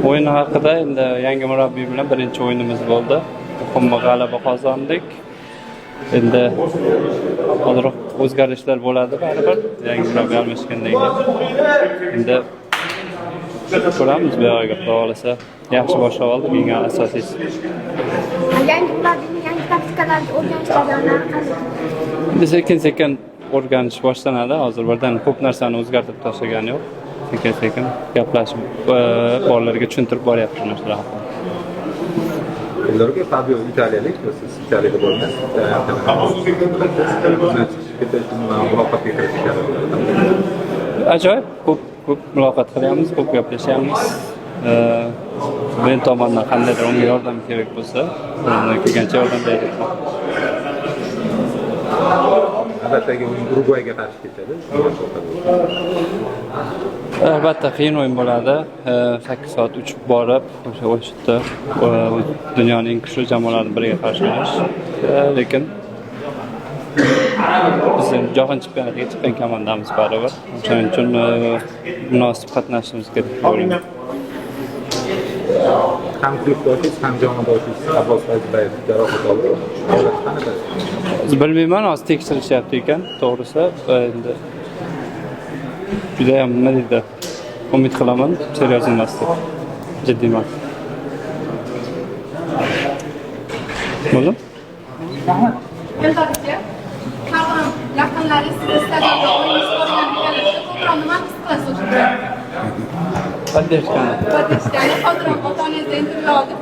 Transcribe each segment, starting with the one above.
O'yin haqida endi yangi murabbiy bilan birinchi o'yinimiz bo'ldi. Muhimi g'alaba qozondik. Endi ozroq o'zgarishlar bo'ladi baribir yangi murabbiy almashgandan keyin. Endi ko'ramiz bu yog'iga, Xudo xohlasa yaxshi boshlab oldik, eng asosiysi. Yangi murabbiyning yangi taktikalarni o'rganish jarayonlari qanday? Endi sekin-sekin o'rganish boshlanadi. Hozir birdan ko'p narsani o'zgartirib tashlagani yo'q. Sekin-sekin gaplashib, bolalarga tushuntirib boryapti shu narsalar haqida. Eldor aka, Fabio italiyalik va siz Italiyada bo'lgansiz. Muloqotga kirishgan. Ajoyib, ko'p ko'p muloqot qilyapmiz, ko'p gaplashyapmiz. Men tomondan qandaydir unga yordam kerak bo'lsa, qo'limdan kelgancha yordam beryapman. Navbatdagi o'yin Urugvayga qarshi kechadi. Albatta qiyin o'yin bo'ladi. 8 soat uchib borib, o'sha yerda dunyoning eng kuchli jamoalaridan biriga qarshi o'ynash. Lekin biz endi jahon chempionatiga chiqqan komandamiz baribir. O'shaning uchun munosib qatnashishimiz kerak deb o'ylayman. Ham klubdoshingiz, ham jamoadoshingiz Abbos Fayzullayev jarohat oldi. Holati qanaqa? Hozir bilmayman, hozir tekshirishyapti ekan, to'g'risi. Endi judayam nima deydi, umid qilaman, серьезно emas deb. Jiddiy emas. Bo'ldi? Eldor aka, har doim yaqinlaringiz sizni stadionda o'yinni ko'rgani kelishda ko'proq nimani his qilasiz o'shanda? Поддержка. Поддержка ni hozir ham ota-onangizdan intervyu oldik.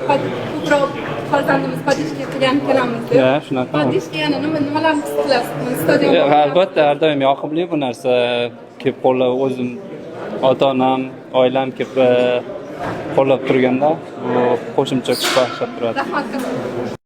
Ko'proq farzandimiz поддержка qilgani kelamiz deb. Ya, shunaqa. Поддержка yana nimalarni his qilasiz? Stadionda Ya, albatta har doim yoqimli bu narsa. Kelib qo'llab, o'zim ota-onam, oilam kelib qo'llab turganda bu qo'shimcha kuch bag'ishlab turadi. Rahmat.